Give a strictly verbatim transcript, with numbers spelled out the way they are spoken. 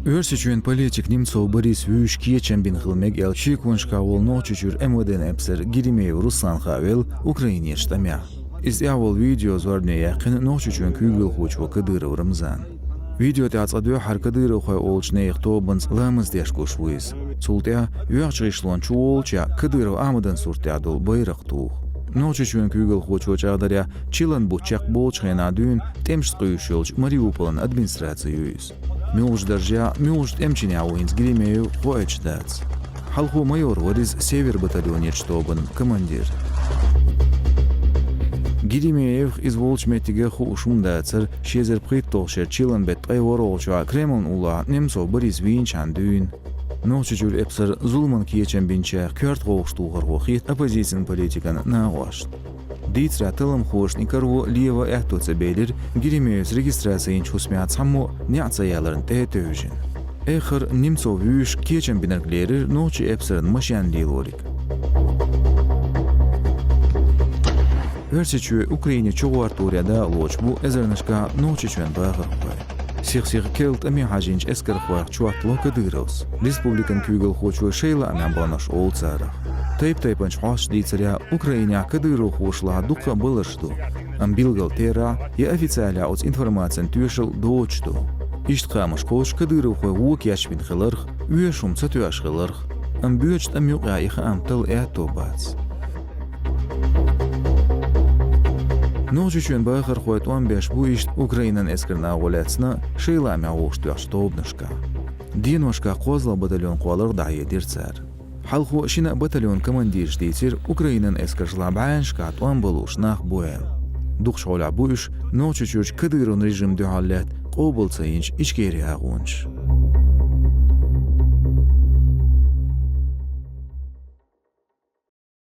Оьрсийчоьнан политик Немцов Борис вуьйш кечам бина хила мега аьлла шеконашкахь волу Нохчийчуьра МВД-н эпсар Геремеев Руслан хаавелла Украинерчу тӀамехь. Иза тӀехь волу видео зорбане яьккхина Нохчийчоьнан куьйгалхочо Кадыров Рамзана. Видео тӀехь цкъа дуьххьара кадыровхой олучу нехан тобанца ламаз деш гуш ву иза. Цул тӀаьхьа оьхучу гӀишлонна чу волучу Кадыров Ахьмадан сурт тӀехь долу байракх туху. Нохчийчоьнан куьйгалхочо чӀагӀдарехь, чиллан бутт чекхболучу хенахь дуьйна тӀемашца къуьйсуш йолчу Мариуполан администраци ю иза. Муьлхачу даржехь, муьлхачу тӀемачу чинехь ву хӀинца Геремеев, хоуьйтуш дац. Хьалхо майор вара иза Север батальонерчу тобанан командир. Геремеевх, иза волчу меттигех хууш хӀума дацара ши эзар пхийтталгӀачу шеран чиллан беттан ткъе ворхӀалгӀачохь Кремлан уллохь Немцов Борис вийначхьана дуьйна. Нохчийчуьра эпсар зуламан кечам бинчех коьрта гӀовгӀаш тухархо хета оппозицин политикан накъосташна. Дийцарехь, талламхошна и караво лево аьтто ца белира Геремеевс регистраци йинчу хӀусамехь цхьаммо а неӀ ца яларна тӀе а тевжина. Эххар Немцов вуьйш кечам бинарг лерира нохчийн эпсаран машен лелориг. Оьрсийчоь Украине чугӀортаре дакъалоцуш бу эзарнашкахь Нохчийчоьнан бахархой. Сих-сиха керла тӀаме хьажийначу эскархойх чот ло Кадыровс. Республикан куьйгалхочо шайн лаамехь бахьанаш олу царах. Тайп-тайпанчу хьосташа дийцарехь, Украинехь кадыровхошлахь дуккха а баларш ду. Амма билггал терахь я официалехь оцу информацин тоьшалла доцуш ду. Иштта хаамаш кхочуш, кадыровхой вон кечбина хиларх, оьшуш хӀума ца тоьуш хиларх. Амма боьдучу тӀамна юкъахь и хаам талла аьтто бац. Нохчийчоьнан бахархой тӀом беш бу иштта Украинан эскарна агӀо лаьцна шайн лаамехь вовшахтоьхначу тобанашкахь. Деношкахь кхозлагӀа батальон кхолларх дӀахьедира цара. Хьалхо шина а батальонан командираш дийцира Украинан эскаршлахь бӀеннашкахь тӀом балуш нах бу аьлла. Дукхачу хьолехь бу уьш Нохчийчуьрчу Кадыровн режимна дуьхьал лаьтта къобал ца йинчу Ичкерин агӀонаш.